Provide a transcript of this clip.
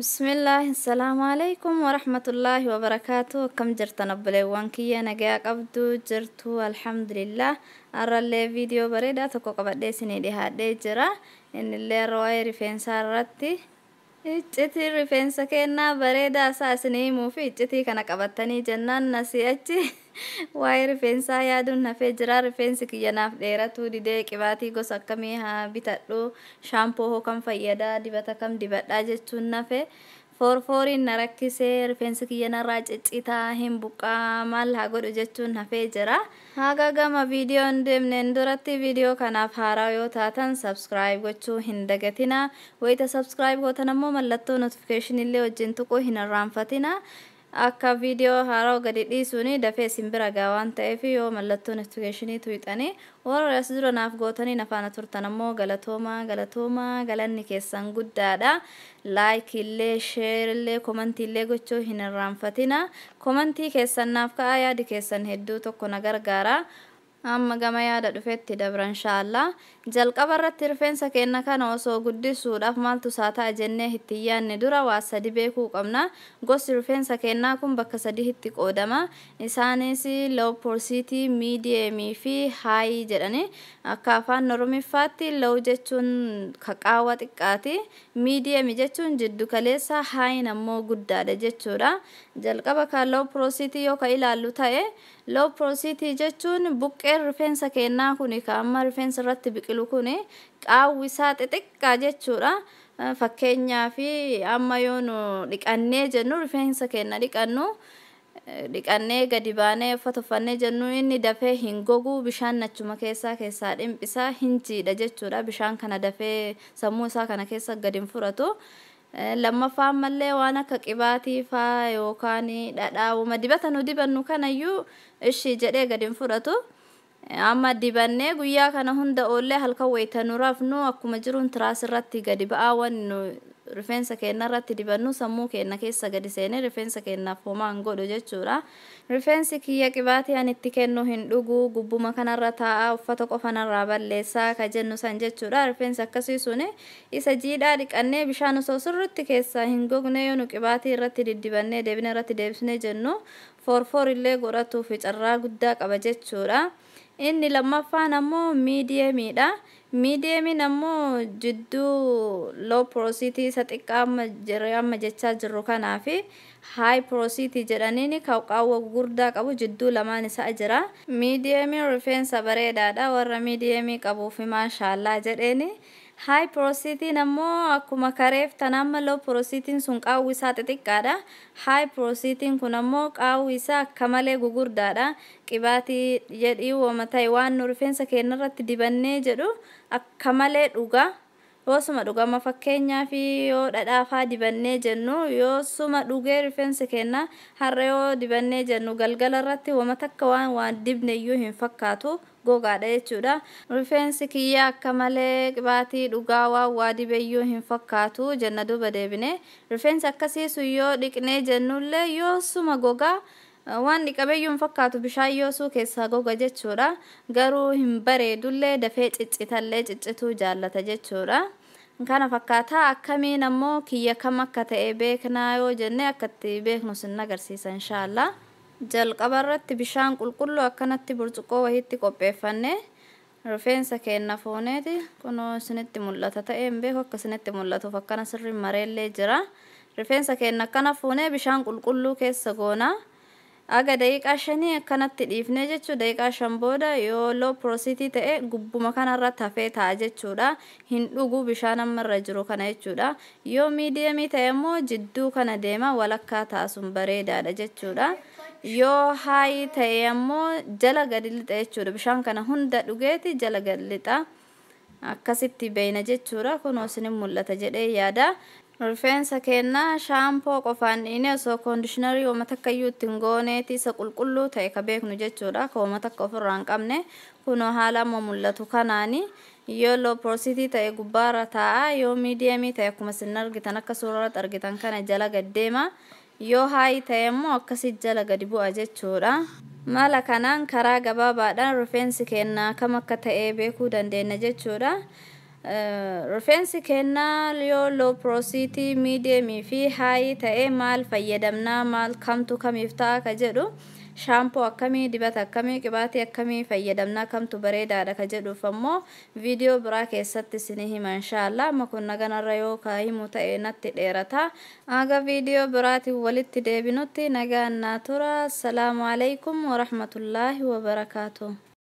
Bismillah, assalamu alaikum warahmatullahi wabarakatuh. Akkam jirtan obboleewwan kiyya? Nagaa qabdu jirtu? Alhamdulillah. Har'allee viidiyoo bareedaa tokko qabadhee isinii dhiyaadhee jira. Innillee waa'ee rifeensaa irratti. Iccitii rifeensa kennaa bareedaa isaa isinii himuu fi iccitii kana qabattanii jennaan nasii achi waa'ee rifeensaa yaaduun hafee jira. Rifeensi kiyya naaf dheeratuu didee, qibaatii gosa akkamii haa bitadhu, shaampoo hoo kam fayyadaa, dibata kam dibadhaa jechuun nafe. Foorfooriin na rakkisee, rifeensi kiyya narraa ciccitaa, hin buqqaa, maal haa godhu jechuun hafee jira. Haga gama viidiyoon deemneen duratti, viidiyoo kanaaf haaraa yoo taatan subscribe gochuu hin dagatina. Wayita subscribe gootan ammoo mallattoo notification illee wajjin tuquu hin irraanfatina. Akka viidiyoo haaraa gadi dhiisuun dafee isin bira gaa waan ta'eef, yoo mallattoo notificationii tuqxanii. Warra as dura naaf gootanii nafaana turtan ammoo galatoomaa, galatoomaa, galanni keessan guddaadha. Like illee, share illee, commentii illee gochuu hin irraanfatina. Commentii keessan naaf ka'aa, yaadi keessan hedduu tokko na gargaara. Amma gama yaada dhufetti dabra, inshaallah. Jalqaba irratti rifeensa keenya kana osoo guddisuudhaaf maaltu isaa ta'a jennee itti yaadne dura waa sadi beekuu qabna. Gosti rifeensa keenyaa kun bakka sadiitti qoodama. Isaanis low porosity, medium fi high jedhani. Akka afaan Oromiffaatti low jechuun kaqaawwa xiqqaati, medium jechuun jiddu kaleessa, high ammoo guddaadha jechuudha. Jalqaba kan low porosity yoo ka ilaallu ta'e, low porosity jechuun buqqeen rifeensa keenyaa kun ka amma rifeensa irratti biqilu kun qaawwi isaa xixiqqaa jechuudha. Fakkeenyaaf, amma yoo nu dhiqannee jennu, rifeensa keenya dhiqannu, dhiqannee gadi baanee uffata uffannee jennu, inni dafee hin gogu. Bishaan achuma keessaa keessaa dhimphisaa, hin jiidha jechuudha. Bishaan kana dafee sammuu isaa kana keessa gadi hin fudhatu. Lammaffaa ammallee waan akka qibaatii faa yookaan dhadhaawuma dibata nu dibannu kanayyuu ishii jedhee gadi hin fudhatu. Amma dibannee guyyaa kana hunda oollee, halkan wayita nu rafnu akkuma jiruun tiraas irratti gadi ba'aa. Wanni nu rifeensa keenya irratti dibannu sammuu keenya keessa gadi seenee rifeensa keenyaaf homaa hin godhu jechuudha. Rifeensi kiyya qibaatii ani itti kennu hin dhugu, gubbuma kanarra taa'a, uffata qofa narraa balleessaa ka jennu san jechuudha. Rifeensi akkasii suni isa jiidhaa dhiqannee bishaan osoo sirriitti keessaa hin gogne yoo nu qibaatii irratti diddibannee deebinee irratti deebisnee jennu, foorfoor illee godhatuuf carraa guddaa qaba jechuudha. Inni lammaffaan ammoo mediumiidha. Mediumiin ammoo jidduu low porosity isa xiqqaa amma amma jechaa jirru kanaa fi high porosity jedhaniin qaawwa gurguddaa qabu, jidduu lamaan isaa jira. Mediumiin rifeensa bareedaadha, warra mediumii qabuuf maashaallaa jedheeni. High porosityn ammoo akkuma kareef tan amma low porosityn sun qaawwi isaa xixiqqaadha. High porosityn kun ammoo qaawwi isaa akka malee gugurdaadha. Qibaatii jedhii wama ta'e waan nu rifeensa keenya irratti dibannee jedhu akka malee dhuga. Yoosuma dhugama, fakkeenyaaf yoo dhadhaafaa dibannee jennu, yoosuma dhugee rifeensi keenya har'a yoo dibannee jennu, galgala irratti wama takka waan waan dibne iyyuu hin fakkaatu, gogaadha jechuudha. Rifeensi kiyya akka malee qibaatii dhugaa, waan waa dibe iyyuu hin fakkaatu jenna duuba deebine. Rifeensi akkasii sun yoo dhiqnee jennullee yoosuma gogaa, waan dhiqameyyuu hin fakkaatu, bishaan yoosuu keessaa goga jechuudha. Garuu hin bareedullee, dafee ciccitallee, ciccituu jaallata jechuudha. Kana fakkaataa. Akkamiin ammoo kiyya kam akka ta'e beeknaa yoo jenne, akka itti beeknu sin agarsiisa, inshaallah. Jalqaba irratti bishaan qulqulluu akkanatti burcuqqoo wahiitti qopheeffanne rifeensa keenya fuuneeti. Kunoo isinitti mul'ata ta'ee hin beeku, akka isinitti mul'atuuf akkana sirri mareellee jira. Rifeensa keenya akkana fuunee bishaan qulqulluu keessa goona. Aga daqiiqaa 5 akkanatti dhiifnee jechuu. Daqiiqaa 5 booda yoo low porosity ta'e gubbuma kanarratti hafee ta'a jechuudha. Hin dhugu bishaan amma irra jiru kana jechuudha. Yoo mediumii ta'e immoo jidduu kana deema, walakkaa ta'a, sun bareedaadha jechuudha. Yoo high ta'e ammoo jala gadi lixa jechuudha. Bishaan kana hunda dhugeeti jala gadi lixa. Akkasitti beeyna jechuudha. Kunoo isinin mul'ata jedhee yaada. Rifeensa keenya shaampoo qofaan dhiine, osoo conditionerii wama takka iyyuu ittiin gooneeti, isa qulqulluu ta'e ka beeknu jechuudha, ka wama takka ofirraa hin qabne, kunoo haala amma mul'atu kanaani yoo low porosity ta'e gubbaarra taa'a, yoo mediumii ta'e akkuma isin argitan, akka suurarratti argitan kana jala gad deema, yoo high ta'e immoo akkasi jala gadi bu'a jechuudha. Mala kanaan karaa gabaabaadhaan rifeensi keenya kam akka ta'e beekuu dandeenya jechuudha. Rifeensi kennaa yoo low porosity, medium fi high ta'e maal fayyadamnaa, maal kamtu kamiif ta'a ka jedhu, shaampoo akkamii, dibata akkamii, qibaatii akkamii fayyadamnaa, kamtu bareedaadha ka jedhuuf ammoo viidiyoo biraa keessatti isinii hima, inshaallah. Amma kun naganarra yoo ka himu ta'e natti dheerata. Aga viidiyoo biraatiin walitti deebinutti nagaan naa tura. Assalaamu alaikum warahmatullaahi wabarakaatu.